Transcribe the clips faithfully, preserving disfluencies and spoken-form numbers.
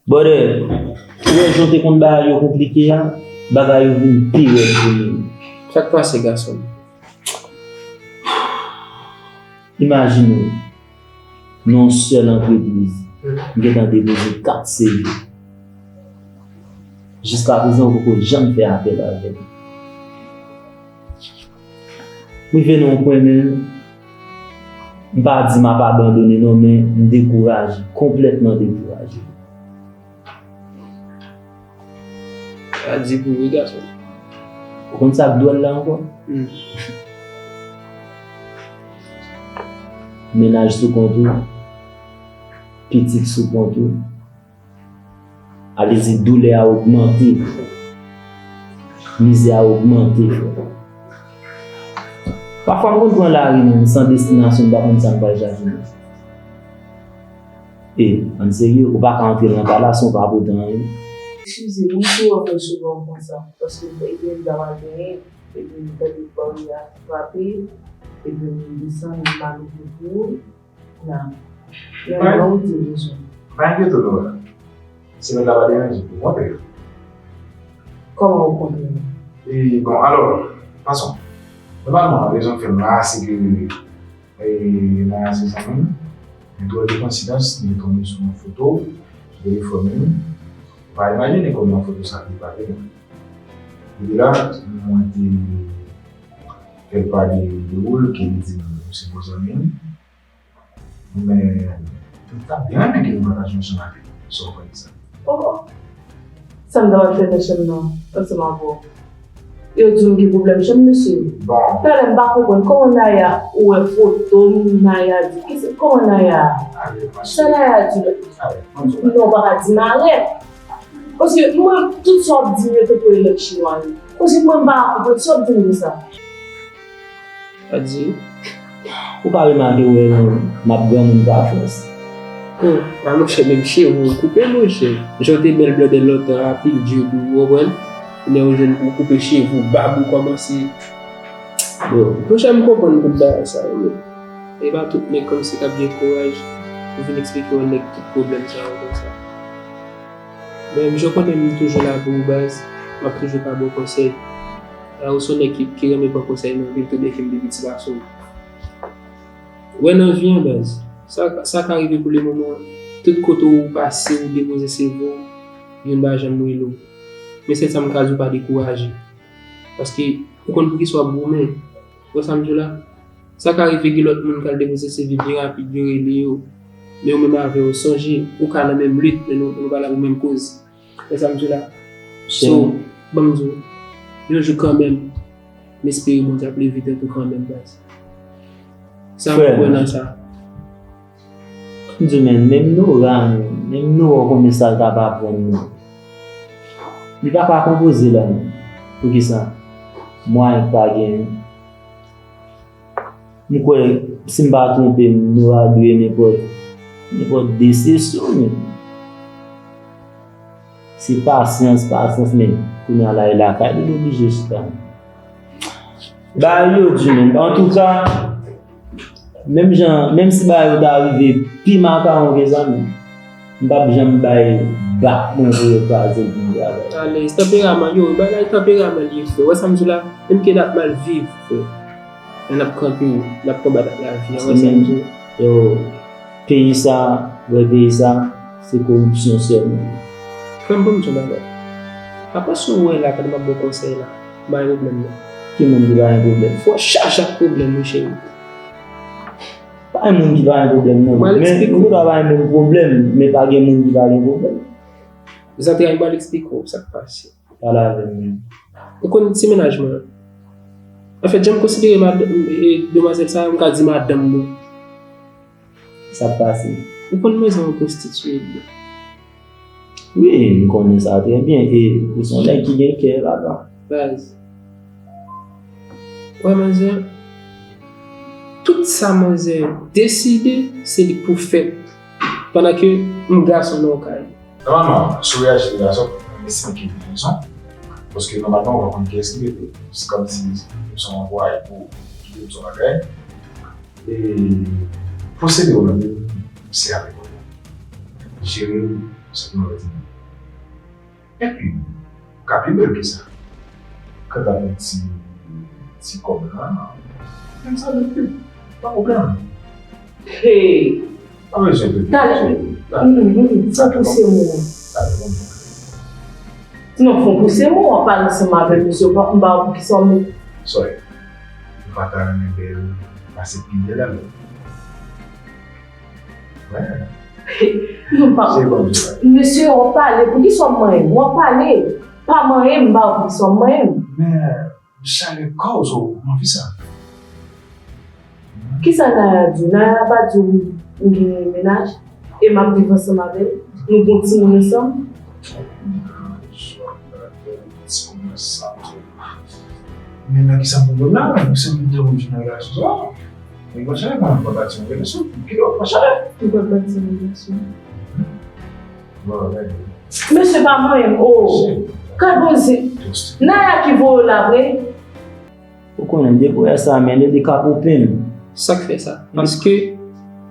Brother, ou wè jan w te konn bagay yo konplike a, bagay yo vin pi rèd pou nou. Sa k pase, gason m? Imajine w, nan yon sèl antrepriz, m gentan depoze kat C V. Jiskaprezan, yo poko janm fè apèl avè m. M rive nan yon pwen, men, m pa di m ap abandone non, men m dekouraje, konplètman dekouraje. Sa di pou wi, gason. Ou konn sa k dwòl la ankò? Hmm. Mennaj sou kont ou, pitit sou kont ou. A vle di doulè a ogmante, mizè a ogmante, frè. Pafwa m konn pran lari menm san destinasyon, m pa konn sa m pral jaje menm. E, ann serye, ou pa ka antre nan kay la san w pa pote anyen. Eskize, m tou anpè souvan konsa, paske m te gen dam a genyen, epi m tande bari a frape, epi m desann, m al ouvri pou ou. Nan. Nan, nan, ou di m bezwen. Pa enkyete w, Nora. Se nèg la pa deranje, okontrè. Kòman okontrè? E, bon, alò, fason. Nòmalman, rezon k fè m la, se ke, e, Naya se zanmi m. Men dròl de koyensidans, m te tonbe sou yon foto sou telefòn li. Ou pa imajine kòman foto sa te frape m. Epi la, mwen te fè l pale de ou, ke li di m se bon zanmi m. Men, m t ap byen renmen ke nou pataje yon chanm avè l. Sa w panse de sa? Oh, sa m ta pral fè nan chanm nan, ansanm avè w? Yo di m gen pwoblèm chanm, mesye. Bon. Talè m pa konprann kòman Naya wè foto m, Naya di, kisa, kòman Naya? Sa Naya di la? Non, w pa ka di m arèt. Paske mwen, tout sa w ap di m yo te pou elèv chinwa yo. Paske mwen, m pa konprann sa w ap di m konsa. Sa di, ou pa remake w wè m ap granmoun pa fòs? Hmm, a monchè, menm cheve w koupe, monchè. Jan w te bèl blondèl lontan, rapid, je dou, ou konprann? Lè w jwenn pou w koupe cheve w, bab ou kòmanse. Bon. Monchè, m konprann tout bagay sa yo, men e pa tout nèg kòmsi k ap gen kouraj pou vin eksplike yon nèg tout pwoblèm sa yo konsa. Men jan w konnen m toujou la pou ou, baz, m ap toujou ka ba w konsèy. Ou se yon nèg ki, ki renmen pran konsèy nan vi l, tou byen ke m te piti gason. Wè nan vi an, baz, sa, sa ka rive pou le moman, tout kote ou pase, ou depoze seve w, youn pa janm rele w. Men sèl sa m ka di w, pa dekouraje. Paske ou konn poukisa w ap goumen. Ou wè sa m di w la? Sa ka rive gen lòt moun k al depoze seve byen rapid, yo rele yo. Men ou menm avè yo, sonje, ou ka nan menm lit, men nou, nou pa la pou menm koz. Wè sa m di w la? So, ban m di w, yon jou kanmenm, m espere Bondye ap leve tèt ou kanmenm, baz. Sa m kwè nan sa. M di w, men, menm Nora, menm Nora w konnen sa l t ap aprann nou. Li pa ka konpoze la, non. Poukisa? Mwayen pa genyen. M kwè, si m pa twonpe m, Nora dwe nenpòt, nenpòt de sesyon, men. Se pasyans, pasyans, men kounye a la, e lakay li, li oblije chita. Bagay yo di, men. Antouka, menm jan, menm si bagay yo ta rive pi makawon ke sa, men, m p ap janm bay bak mwen pou yo kraze l pou m travay. Alèz, tanperaman, yo, bagay tanperaman li ye, frè. Wè sa m di w la? Menm ke n ap mal viv, frè. Men n ap kanpe, n ap konbat ak lavi a, wè sa m di w. Yo, peyi sa, vrè peyi sa, se koripsyon sèlman. Frè m, ban m di w bagay. Apa sa w wè la, pandan m ap ba w konsèy la, m pa gen pwoblèm non. Ki moun ki pa gen pwoblèm? Fò w chaje ak pwoblèm, wi, cheri. Pa gen moun ki pa gen pwoblèm, non. Men, nou tout pa gen menm pwoblèm, men pa gen moun ki pa gen pwoblèm. Zantray, m pral eksplike w sa k pase. Pale avè m menm. Ou konn ti mennaj mwen an? Anfèt, jan m konsidere madanm, e, demwazèl sa a, m ka di madanm mwen. Sa k pase? Ou konn manzè an pwostitye li ye. Wi, m konnen sa trè byen. E ou se yon nèg ki gen kè, papa. Baz. Wè, manzè, tout sa manzè deside, se li k pou fèt. Pandan ke m gason nan yon kay. Nòmalman, si w reyaji de fason, m estime ke li gen rezon. Paske nòmalman, ou pa konn kiyès ki rete. Se kòmsi se yon anplwaye pou kite l sou bagay. E pwosede w nan men l, se avèk ou. Jere l, sa k move di. Epi, ka pi bèl ke sa. Kanta pou ti, ti kòb la, menm sa, menm pi, pa pwoblèm. Hey! Pa bezwen pi. Talè, talè. Fon pouse mo. Talè, bon. Non, fon pouse mo, w ap pale ansanm avè m, mesye, w pa, m pa wè poukisa w met. Sorry. Ou pa ta renmen bèl pase pi bèl alò. Non, pa. Mesye, w ap pale, poukisa w ap manyen m? W ap pale, pa manyen m, m pa wè poukisa w ap manyen m. Men, chalè kò w, so, m anvi sa. Kisa Naya di w? Naya pa di w m gen mennaj? E m ap viv ansanm avè l? Nou gen yon timoun ansanm? Men nan kisa m pwoblèm la? Ou se moun ki te vin nan relasyon sa? Mwen pa chale, mwen pa bati yon relasyon. Ki lè w pa chale? Ou pa bati yon relasyon. Bon, gade. Mesye pa manyen m, oh. Gad bon zen. Naya ki voye w la vre? Ou konnen, depi w wè sa, men li, li ka koupe m. Sa k fè sa? Paske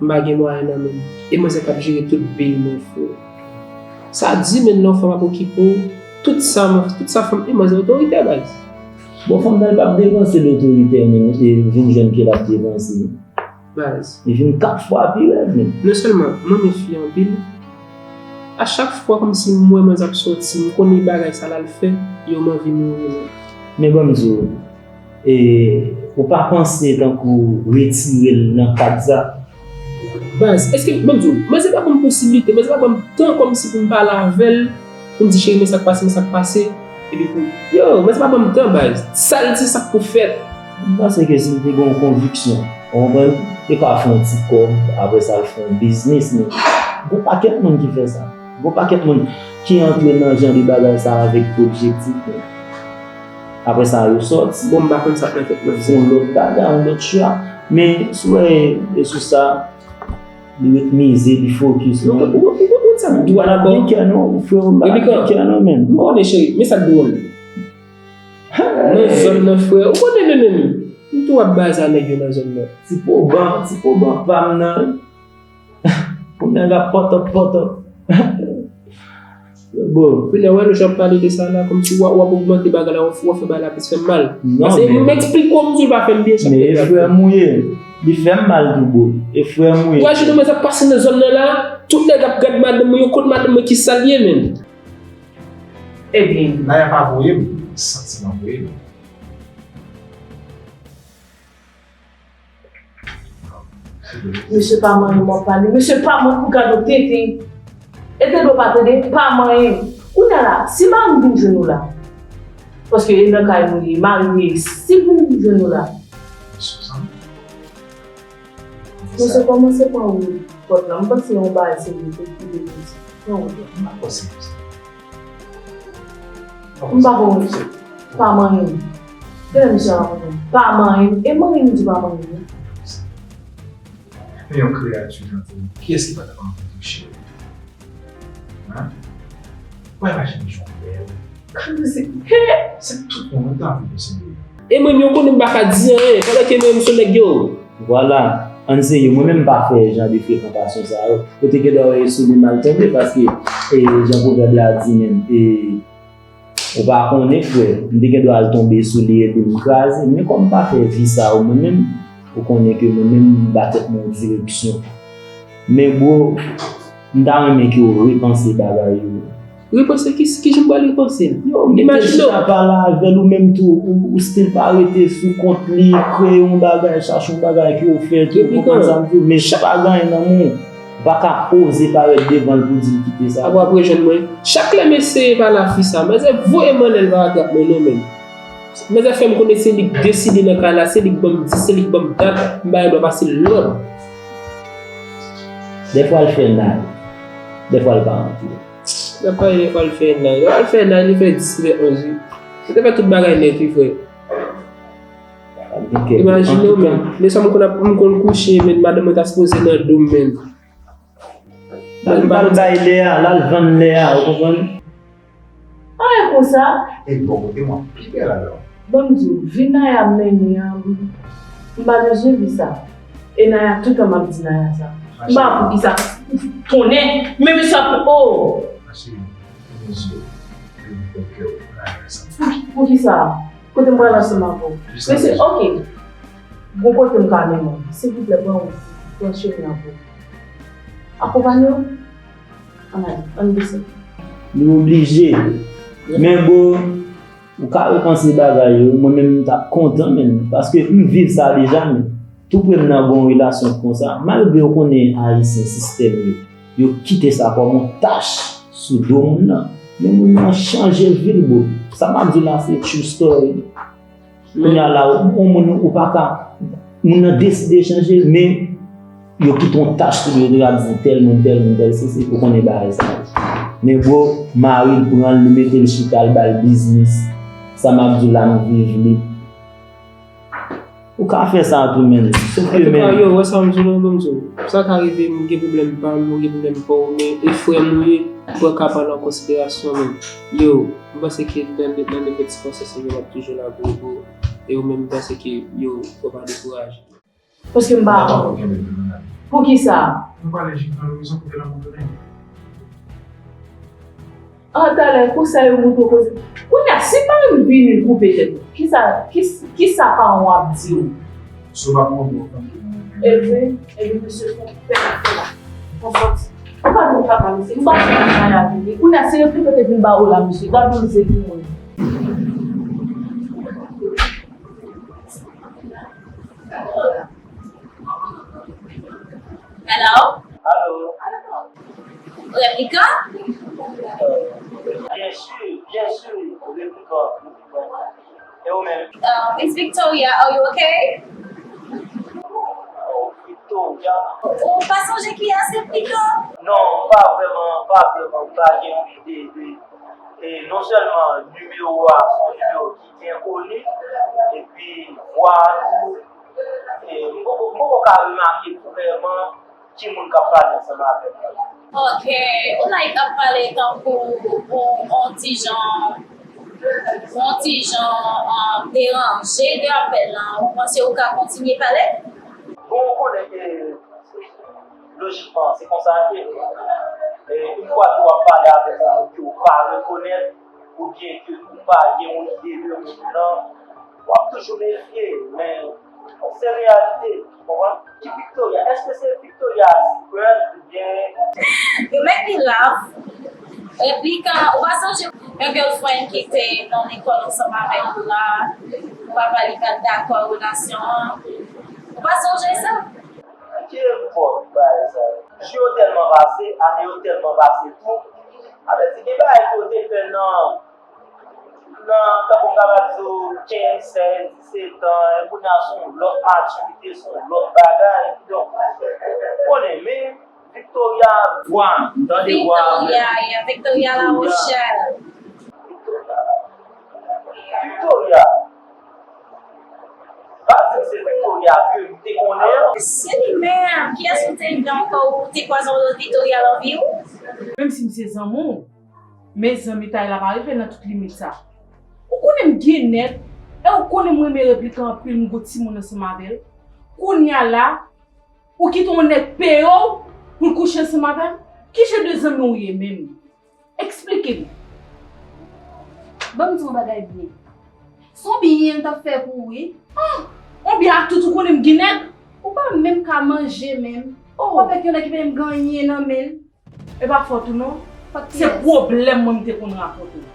m pa gen mwayen nan men m. E manzè k ap jere tout peyi m, frè. Sa di, men lè yon fanm ap okipe w, tout sa, tout sa fanm, e manzè otoritè, baz. Bon, fanm nan, li p ap depanse l otoritè, men, e vin jwenn ke l ap depanse. Baz. Li vin kat fwa pi rèd, men. Non sèlman, m renmen fi anpil. A chak fwa, kòmsi m wè manzè ap sòti, m konnen bagay sa l al fè, yo m anvi mouri, men. Men ban m di w, e, ou pa panse tankou retire l nan kad sa? Baz, èske, ban m di w, manzè pa ban m posiblite, manzè pa ban m tan kòmsi pou m pale avè l, pou m di, cheri, men sa k pase, men sa k pase. Epi pou, yo, manzè pa ban m tan, baz. Sa l di, sa k pou fèt. M panse ke si l te gen yon konviksyon, ou konprann, li ka fè yon ti kòb, apre sa l fè yon biznis, men gon pakèt moun ki fè sa. Gon pakèt moun ki antre nan jan de bagay sa avèk objektif, men apre sa yo sòti. Bon, m pa konn sa k nan tèt mwen. Se yon lòt bagay, yon lòt chwa. Men si w wè, e sou sa, li ret mize, li fokis. Non, ou, ou, ou, ou sa m dwòl ankò. Ou pa gen kè non, frè, ou pa gen kè non, men. M konnen, cheri, men sa k dwòl. Nan zòn nan, frè, ou konnen, men, men, m tou ap baza nèg yo nan zòn nan. Ti poban, ti poban pa m nan. Pou nèg ap pòtòp, pòtòp. Bon. Kounye a, wè, nou jan ap pale de sa la, kòmsi w ap, w ap ogmante bagay la, w ap, w ap fè bagay la plis fè m mal. Non, paske men m eksplike w, m di w pa fè m byen, sa men e frè m ou ye. Li fè m mal tou, bro. E frè m ou ye. Ou imajine mwen sa k pase nan zòn nan la, tout nèg ap gad madanm mwen, yo kot madanm mwen, ki sa l ye, menm. Ebyen. Naya pa voye m, santiman voye m. Mesye pa manyen m w ap pale. Mesye pa manyen m, gad yon tenten. E tande w pa tande, pa manyen m. Kounye a la, si mari m vin jwenn ou la, paske e nan kay nou ye, mari m ye, si l vin jwenn ou la. Mesye kòmanse pran wout pòt la, m panse yon bagay serye te kite pou di. Pran wout la. M pa panse konsa. M pa konn. Pa manyen m. Genlè misye a pa konprann. Pa manyen m. E manyen m di pa manyen m. Men yon kreyati jan ou, kiyès ki pa t ap anvi touche ou? Hein? Ou pa imajine jan w bèl. Gad misye. He! Se tout moun ou ta anvi posede. E mwen menm, yo konnen m pa ka di anyen, pandan ke mwen menm se nèg yo. Vwala, ann serye, mwen menm m pa fè jan de frekantasyon sa yo. Ou te gen dwa wè esou li m al tonbe, paske, e, jan pwovèb la di menm, e, ou pa konnen, frè, m te gen dwa al tonbe sou li epi m kraze, men kòm m pa fè vi sa yo mwen menm, ou konnen ke mwen menm m ba tèt mwen yon direksyon. Men bro, m ta renmen ke w repanse bagay yo. Repanse ki, ki jan m pral repanse l? Yo, mete chita pale avè l, ou menm tou, ou, ou still pa rete sou kont li, kreye yon bagay, chache yon bagay ke w fè tou, ou konprann sa m di w, men sa pa gen anyen nan men w. Ou pa ka oze parèt devan l pou di l kite sa. Apre, apre jwenn mwen. Chak lè m eseye pale a fi sa, manzè voye m anlè l pa atrap mwen non, menm. Manzè fè m konnen se li k deside nan kay la, se li k ban m di, se li k ban m dat, m pa gen dwa pase lòd. Dèfwa l fè nay, dèfwa l pa antre. L ap pale dèfwa l fè nay. Dèfwa l fè nay, li fè dis, li fè onz, wi. Li te fè tout bagay nèt, wi, frè. Imajine w menm. Men sa m konn ap, m konn kouche, men madanm mwen ta sipoze nan do m, men. L al bay lè a, l al vann lè a, ou konprann? Anyen konsa. E bò kote mwen pi bèl alò. Ban m di w, vi Naya ap mennen an, m pa bezwen vi sa. E Naya, tout tan m ap di Naya sa. M pa wè poukisa. Konnen, men mesye ap, oh! Ma chérie, fèmen zye w, fèmen kè w, pa fè sa. Pou ki, pou ki sa? Kote m pral ansanm avè w? Mesye, ok. Gon kote m ka mennen w. Silvouplè, pran yon, pran chemen an pou w. Akonpanye w. Ann ale, ann desann. Li oblije. Men bro, ou ka repanse bagay yo, mwen menm m t ap kontan menm, paske m viv sa deja menm. Tou pre m nan gon relasyon konsa, malgre w konnen Ayisyen sistèm yo, yo kite sa kòm yon tach sou do moun nan. Men moun nan chanje vi l bro. Sa m ap di w la se true story. Kounye a la, yon moun ou pa ka, moun nan deside chanje, men yo kite yon tach sou li, yo te ka di tèl moun, tèl moun, tèl sesi, ou konnen bagay sa yo. Men bro, mari l pran l, li mete l chita, l ba l biznis. Sa m ap di w la, m viv li. Ou ka fè sa tou, men. Sof ke, antouka, men yo, wè sa m di w non, ban m di w. Sa ka rive, m gen pwoblèm pa m, ou gen pwoblèm pa w, men e frè m ou ye, ou pran ka pa l an konsiderasyon, men. Yo, m panse ke nan, nan nenpòt sikonstans, yo ap toujou la pou ou. E ou menm, m panse ke yo, fò pa dekouraje. Paske m pa. Poukisa? Nou pale jis nan rezon pou ke lanmou tounen. An talè, kou sa yo montre w koze. Kounye a, si mari m vini l koupe tèt ou, kisa, kis-, kisa paran w ap di w? Si w pa pran bon fanm ki nan men. Ebyen, ebyen, mesye, fè, fè, fè la. Fè sòti. Ou pa di w papa, mesye. M pa fè sa la vini. Kounye a, se yo ki pote vin ba ou la, mesye. Gade yon zye ki moun. Hello? Alo? Replikan? Byen si, byen si, Replikan, Replikan. E ou menm? Uh, Miss Victoria, are you okay? Oh, Victoria. Ou pa sonje kiyès Replikan? Non, m pa vrèman, m pa vrèman, m pa gen yon ide de, e non sèlman nimewo a, se yon nimewo ki enkoni, epi vwa a tou, e m poko, m poko ka remake vrèman ki moun k ap pale ansanm avè m nan. Ok, ou like ap pale tankou ou, on ti jan, on ti jan, um, deranje de apèl lan. Ou panse ou ka kontinye pale? Bon, ou konnen ke lojikman, se konsa l ye. E, yon fwa ke w ap pale avèk yon moun ke w pa rekonèt, oubyen ke ou pa gen yon ide de moun nan, w ap toujou mefye, men se reyalite, ou konprann? Ki Victoria? Èske se Victoria Secret oubyen? You make me laugh. Replikan, ou pa sonje yon girlfriend ki te nan lekòl ansanm avèk ou la, papa li pa t dakò ak relasyon an? Ou pa sonje sa? Ki epòk bagay sa yo? Jou yo tèlman pase, ane yo tèlman pase tou. Sa vle di, gen bagay ke yo te fè nan, nan, tankou m kapab di w, kenz, sèz, disèt an, e kounye a se yon lòt matirite, se yon lòt bagay. Kidonk, ou konnen, men Victoria, vwa, m tande vwa. Victoria, yeah, Victoria La Rochelle. Victoria. Pa di m se Victoria ke m te konnen an. Se li menm. Kiyès ou te vle ankò? Ou te kwaze yon lòt Victoria nan vi w? Menm si m se zanmi w, men zanmitay la pa rive nan tout limit sa. Ou konnen m gen nèg, e ou konnen m renmen Replikan anpil, m gon timoun ansanm avè l. Kounye a la, ou kite yon nèg peye w pou l kouche ansanm avè l? Ki jan de zanmi w ye menm? Eksplike m. Ban m di w yon bagay byen. Se yon byen m t ap fè pou ou, wi. Ah! Yon byen ak tout, ou konnen m gen nèg? Ou pa menm ka manje menm. Oh! Ou avèk yon nèg ki pa menm gen anyen nan men l. E pa fòt ou non. Fòt kiyès? Se pwoblèm mwen m te konn rakonte w.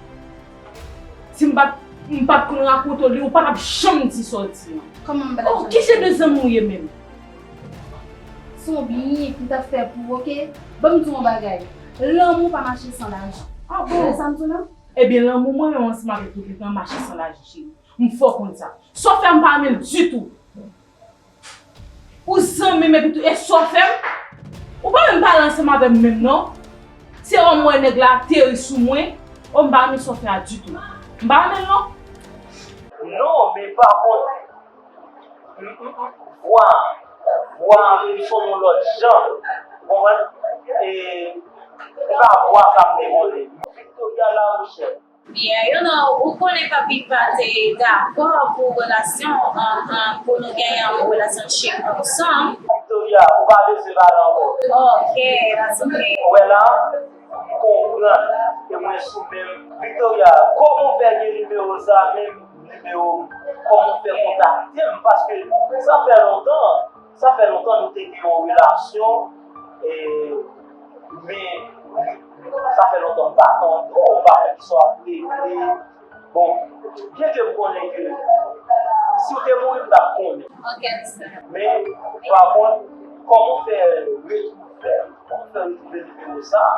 Si m pa t, m pa t konn rakonte w li, ou pa t ap janm di sa w di an. Kòman m pa t ap janm di? Oh, ki jan de zanmi w ye menm? Se yon byen m t ap fè pou ou, oke? Ban m di w yon bagay. Lanmou pa mache san lajan. Ah bon? Ou wè sa m di w lan? Ebyen, lanmou mwen menm ansanm avèk Replikan mache san lajan, cheri. M fè w konn sa. Sa w fè m pa renmen l ditou. Ou zanmi m epi tou, e sa w fè m? Ou pa menm pale ansanm avè m menm non. Se wè m wè nèg la ateri sou mwen. O, m pa renmen sa w fè a ditou. M pa renmen l non. Non, men pa kont. M, m, m, vwa, vwa an vin sonn yon lòt jan. Ou konprann? E, e pa vwa sa m te konnen. Victoria La Rochelle. Byen, you know, ou konnen papi pa te dakò pou relasyon, um, um, pou nou genyen yon relationship ansanm. Victoria. Victoria, ou pa bezwen pale ankò. Ok, that's ok. Ou wè la, m konprann. E mwen sou menm. Victoria, kòman w fè gen nimewo sa menm? Nimewo m? Kòman w fè kontakte m? Paske sa fè lontan. Sa fè lontan nou te gen yon relasyon. E, men, sa fè lontan m pa tande w, m pa konn kisa w ap regle. Bon, byenke m konnen ke si w te mouri, m t ap konnen. Ok, I understand. Men, pa kont, kòman w fè retwouve m? Kòman w fè retwouve nimewo sa a?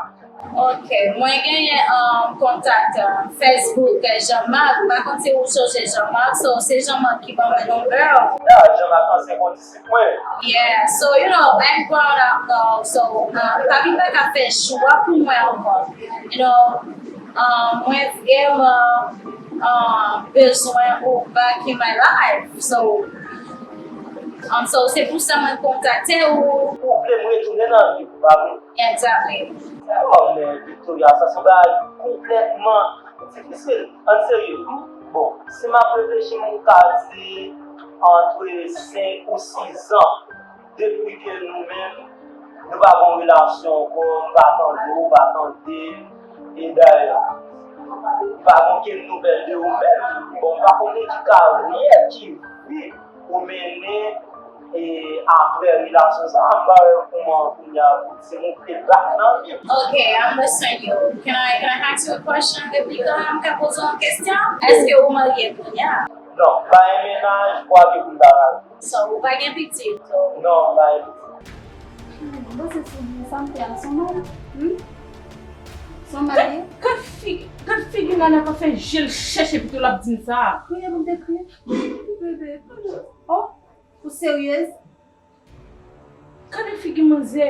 Ok, mwen genyen um, kontak uh, Facebook uh, Jean-Marc. M pa konn si ou sonje Jean-Marc, so se Jean-Marc ki ban mwen nonbè w. Ya, Jean-Marc ansyen kondisip mwen. Yeah, so you know, I'm grown up now, so uh, pa vin pa ka fè chwa pou mwen ankò. You know, uh, mwen vrèman uh, bezwen ou back in my life. So, um, so se pou sa mwen kontakte ou. Ou vle m retounen nan vi w, pa vre? Exactly. Oh, men Victoria, sa se yon bagay konplètman difisil. An serye. Bon, si m ap reflechi, m ka di antre senk ou sis an depi ke nou menm, nou pa gen yon relasyon ankò, m pa tande w, ou pa tande m. E dayè, m pa gen okenn nouvèl de ou menm. Bon, m pa konnen ki karyè, ki vi ou mennen e apre relasyon sa a, m pa wè kòman kounye a pou di m ou vle back nan vi m. Ok, I'm listening you. Can I, can I ask you a question? Depi kanmenm m ka poze w yon kesyon? Èske ou marye kounye a? Non, m pa gen mennaj, bwake pou m ta marye. So, ou pa gen pitit? Non, m pa gen pitit. Bon, se sou sa m fè a, son mal. Hmm? Son mal ye? Gad figi, gad figi Nana ka fè je l chèche pito l ap di m sa. Kriye pou m te kriye. Bebe, oh, ou seryez? Gade figi manzè.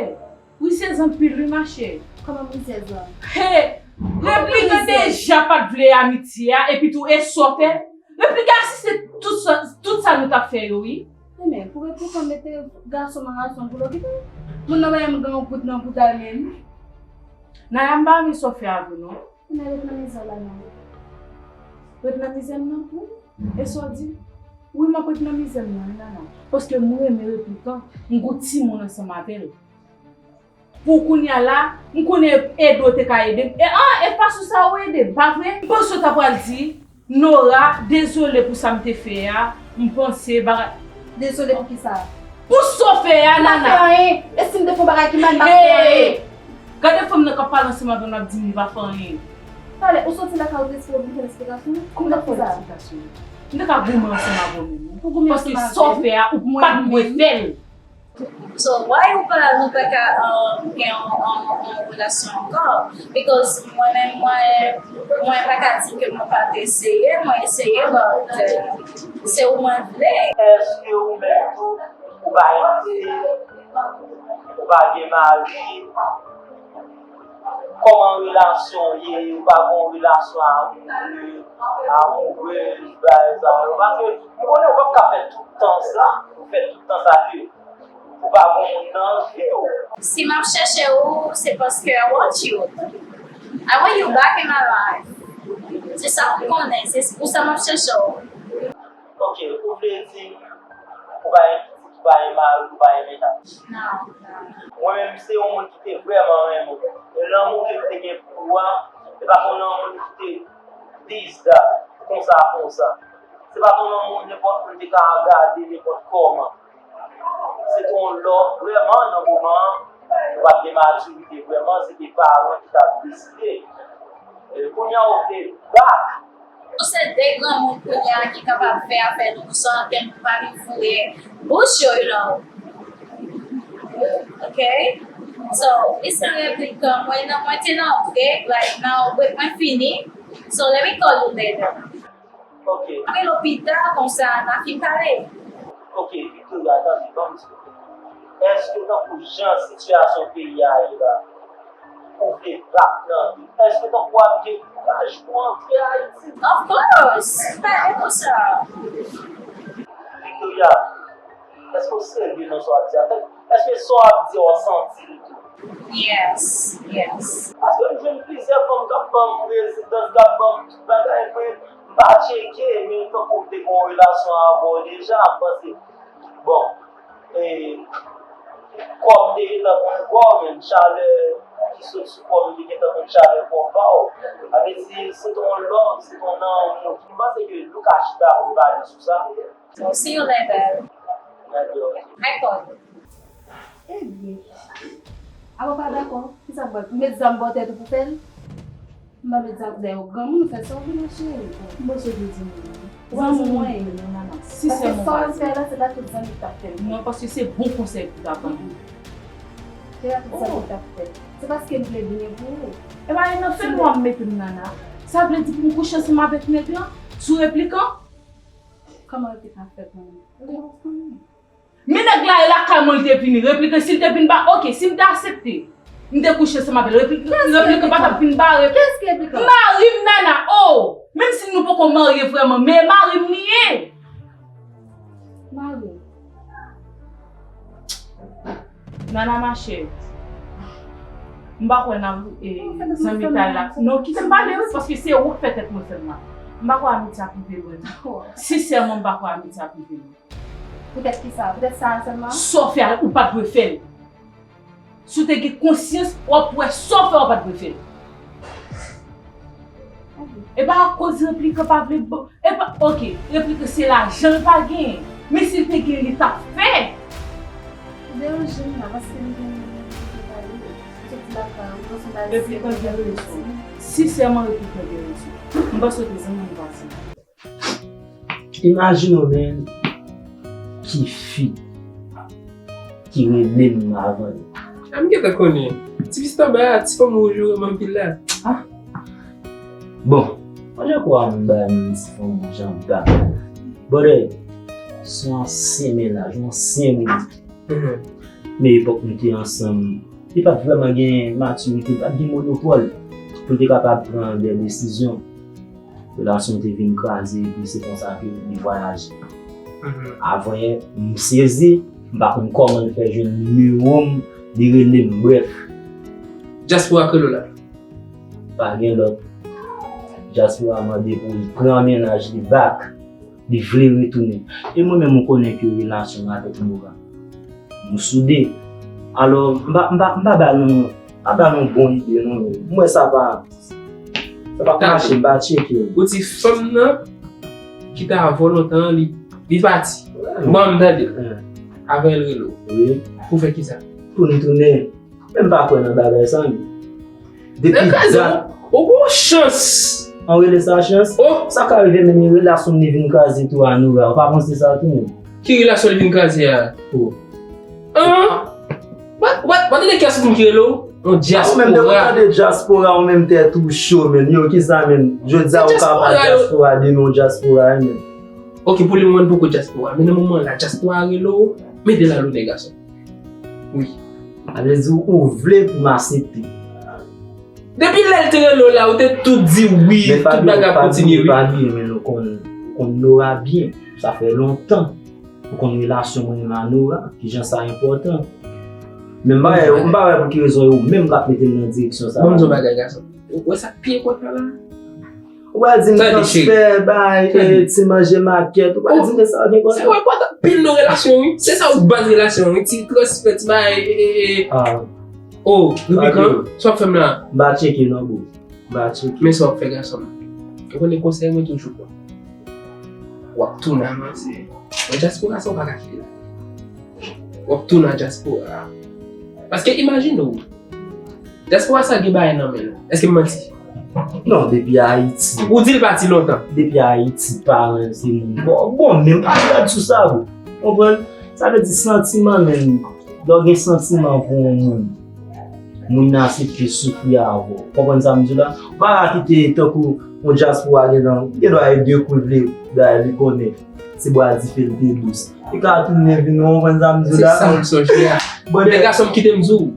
Rizèz anpil wi mache. Kòman rizèz la? He! Replika deja pa t vle amitye a epi tou e sa w fè? Replika asiste tout sa, tout sa nou t ap fè yo wi. Enben, pou replika mete gason nan relasyon pou l okipe. Moun nan pa janm gen yon goud nan bouda l menm. Naya m pa renmen sa w fè a vre non. Ou nan ret nan mizè w la non. Ret nan mizè m nan? Wi. E sa w di? Wi, m ap ret nan mizè m nan wi Nana. Paske m renmen replikan, m gon timoun ansanm avè l. Pou kounye a la, m konnen ede w te ka ede m. E an, e pa sou sa ou ede m, pa vre? M panse w ta pral di, Nora, dezole pou sa m te fè a, m panse bagay. Dezole pou kisa? Pou sa w fè a, M pa fè Nana. Anyen. E si m te fè yon bagay ki mal, m pa fè anyen. Hey! Gade fanm nan k ap pale ansanm avè m, l ap di m li pa fè anyen. Talè, ou soti lakay ou deske ou vin fè m esplikasyon? Kòman w ap fè esplikasyon? M te ka goumen ansanm avè w menm. Ou goumen Paske ansanm sa w avè m. Fè a, ou pa t dwe fè l. So, why ou pa, nou pa ka um, gen yon, yon, yon relasyon ankò? Because mwen menm, mwen, mwen pa ka di ke mwen pa t eseye, mwen eseye, but uh, se ou mwen vle. Èske ou menm tou, ou pa gen pitit, ou pa gen mari? Kòman relasyon w ye? Ou pa gen yon relasyon amoure, amourèz, bagay sa yo? Paske m konnen ou p ap ka fè tout tan sa, ou fè tout tan sa ke ou pa gen moun nan vi w. Si m ap chèche ou, se paske I want you. I want you back in my life. Se sa m konnen, se pou sa m ap chèche ou. Ok, ou vle di ou pa gen pitit, ou pa gen mari, ou pa gen mennaj? Non. Mwen menm, se yon moun ki te vrèman renmen w. E lanmou ke m te gen pou ou a, se pa t yon lanmou ki te bizda, konsa, konsa. Se pa t yon lanmou nenpòt moun te ka gade nenpòt kòman. Se te yon love vrèman nan moman an. Ou pa t gen matirite vrèman, se te paran ki t ap deside. E kounye a ou vle back. Nou se de granmoun kounye a ki kapab fè afè nou san ankenn moun pa vin foure bouch yo, you know. Ok? So, listen replikan, mwen nan mwen te nan break, like, now break mwen fini. So, let me call you later. Ok. Apre lopita, konsa, n a fin pale. Ok, Victoria, tande, ban m di w. Èske tankou jan sitiyasyon peyi a ye la, ou vle back nan vi? Èske tankou w ap gen kouraj pou antre Ayiti? Of course! Pale konsa. Victoria, èske w serye nan sa w ap di a? Èske sa w ap di a w santi l tou? Yes, yes. Paske m jwenn plizyè fanm k ap ban m rezidans, k ap ban m tout bagay, men m pa tcheke, men tankou m te gen yon relasyon avè w deja, m panse, bon, e, Kò m te gentan konn kò w, men chalè ki sot sou kò m te gentan konn chalè kò pa w. Sa vle di, se te yon love, se te yon lanmou. M panse ke nou ka chita pou n pale sou sa. We'll see you later. Later. I call. Ebyen, apa w pa dakò? Kisa m pral fè? M met zam bò tèt ou pou fè l? M pa met zam, dayè w granmoun, ou fè sa w vle, ma chérie. M panse w te di m non. Zanmi mwen ye. Paske sa w fè la, se pa tout zanmi k t ap fè l. Non, paske se bon konsèy pou ta ban m. Se pa tout zanmi k t ap fè l. Se paske m vle byen pou ou. E pa nan fè nwa m mete m Nana. Sa vle di pou m kouche ansanm avèk nèg lan sou replikan? Kòman replikan ap fè konnen? Ou te konn konnen. Men nèg la e lakay mwen li te vini. Replikan, si l te vin ba, oke, si m te aksepte, m te kouche ansanm avè l. Replikan, replikan pa t ap vin bare. Kiyès ki replikan? Mari m Nana, o! Menm si nou poko marye vrèman, men mari m li ye. Mari w? Nana machè, m pa kwè nan zanmitay la. Non, kite m pale wi, paske se ou k fè tèt mwen fè mal. M pa kwè amitye a ap rive lwen. Sensèman, m pa kwè amitye a ap rive lwen. Poutèt kisa? Poutèt sa a sèlman? Sa w fè a, ou pa t dwe fè l. Si w te gen konsyans, w ap wè sa w fè a, w pa t dwe fè l. E pa akoz replikan pa vle ba, e pa, oke, replikan se lajan l pa genyen. Men si l te genyen, li t ap fè. Ou deranje m la, paske m gen moun ki te pale. Ou sot di lakay ou, ou sot di replikan gen rezon. Sensèman, replikan gen rezon. M panse w te zanmi m pase. Imajine w, men, ki fi ki rele m avan yo. A, m gentan konnen. Ti pistòb la, ti fanm wouj ou renmen anpil la. Ah. Bon, mwen jan kwa m bay m ti fanm wouj anba. Brother, se yon ansyen mennaj, yon ansyen moun. Mhm. Men epòk nou te ansanm, li pa t vrèman gen matirite, li pa t gen monopòl pou l te kapab pran de desizyon. Relasyon te vin kraze, epi se konsa ke li vwayaje. Mhm. Avan yè, m sezi, m pa konn kòman l fè jwenn nimewo m, li rele m, brèf. Dyaspora kreyòl la. Pa gen lòt. Dyaspora mande pou l pran mennaj li back. Li vle retounen. E mwen menm, ou konnen ke relasyon m avèk Nora, nou soude. Alò, m pa, m pa, m pa ba nou, m pa ba nou bon ide, non. Mwen, sa pa, sa pa mache, m pa tcheke. Ou di fanm nan ki te avè w lontan an, li, li pati. Wi. Bon, m tande. Wi. Avan l rele w. Wi. Pou fè kisa? Pou nou tounen. Men m pa kwè nan bagay sa, non. Depi dat. Ou gon chans. An rele sa chans? Oh! Sa ka rive menm relasyon m li vin kraze tou a Nora. Ou pa panse sa tou, non? Ki relasyon li vin kraze a? Oh. An? Wa, wa, wa tande kiyès moun ki rele w? Yon dyaspora. Ou menm te tande dyaspora, ou menm tèt ou cho, men. Yo, kisa, men? Jodi a, ou ka pa dyaspora, demen yon dyaspora, men. Ok, pou le moman, poko dyaspora. Men nan moman la, dyaspora rele w, mete l a lonè, gason. Wi. Sa vle di ou vle pou m aksepte. Depi lè l te rele w la, ou te tou di wi, tout bagay ap kontinye, wi. Men Fabio, men nou konn, konn Nora byen. Sa fè lontan. Ou konn relasyon mwen menm a Nora, kijan sa enpòtan. Men m pa wè, m pa wè pou ki rezon yo menm k ap mete m nan direksyon sa. Ban m di yon bagay, gason. Ou wè sa k pi enpòtan la? Ou pral di m transfè, bay, eh, ti manje makèt. Ou pral di m sa w gen konsa. Sa yo enpòtan anpil nan relasyon, wi. Se sa yo baz relasyon, wi. Ti transfè, ti bay, eh, eh, eh. Oh, Rubican, sa w ap fè m la? M pa tcheke non, bro. M pa tcheke. Men sa w ap fè, gason m. Ou konnen konsèy mwen toujou bon. W ap tounen a manzè. Nan dyaspora sa, ou pa ka kite la. W ap tounen a dyaspora. Paske imajine w, dyaspora sa gen bagay nan men l. Èske m manti? Non, depi Ayiti. Ou di l pati lontan. Depi Ayiti, paran l se moun. Bon, bon, men m pa rad sou sa, bro. Konprann? Sa vle di santiman, men lè w gen santiman pou yon moun, moun nan se plis soufri avè w. Konprann sa m di w la? Ou pa ka kite tankou yon dyaspora gen nan, gen dwa e de kou l vle, dayè li konnen se bwa dife l te dous. Li ka tounen vin, ou konprann sa m di w la? Se sa m sonje a. Bon, men gason m kite m di w.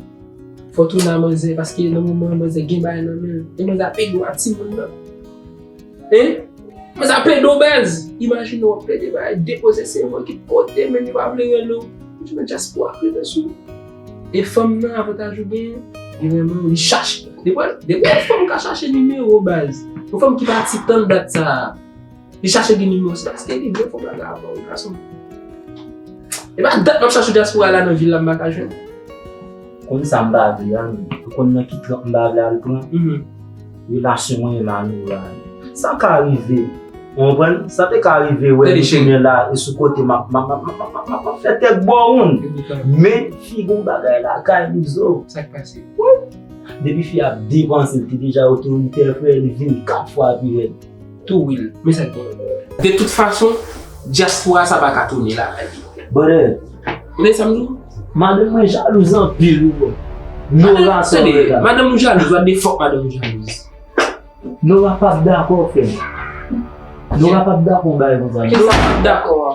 Fò w tounen a manzè, paske nan moman an manzè gen bagay nan men l. E manzè ap ede w a timoun nan. Hein? Manzè ap ede w baz. Imajine w ap plede bagay, depoze sèvo ki kote, men li pa vle rele w. Ou nan dyaspora ap rive sou ou. E fanm nan, avantaj ou genyen, li renmen w, li chache. Depi, depi yon fanm ka chache nimewo w baz, yon fanm ki pati tann dat sa a, li chache gen nimewo, se paske li vle fè bagay avè w, gason. E pa dat m ap chache dyaspora la nan vil la, m pa ka jwenn. Konn sa m pa vle a, men. Ou konn nan ki tranp m pa vle al pran. Relasyon mwen la nou la. Sa ka rive. Ou konprann? Sa te ka rive, wè, nou tounen la, e sou kote m ap, m ap, m ap, m ap, m ap, m ap fè tèt bò moun. Men, fi gon bagay lakay li zo. Sa k pase? Depi fi ap depanse, li te deja otoritè, frè, li vin kat fwa pi rèd. Tou wi, men sa k bon. De tout fason, dyaspora sa pa ka tounen lakay li. Brother, ou tande sa m di w? Madanm mwen jalouz anpil, wi, bro. Nora, sa w wè la. Madanm ou jalouz, what the fuck madanm ou jalouz? Nora p ap dakò, frè m. Nora p ap dakò yon bagay konsa. Kisa p ap dakò a?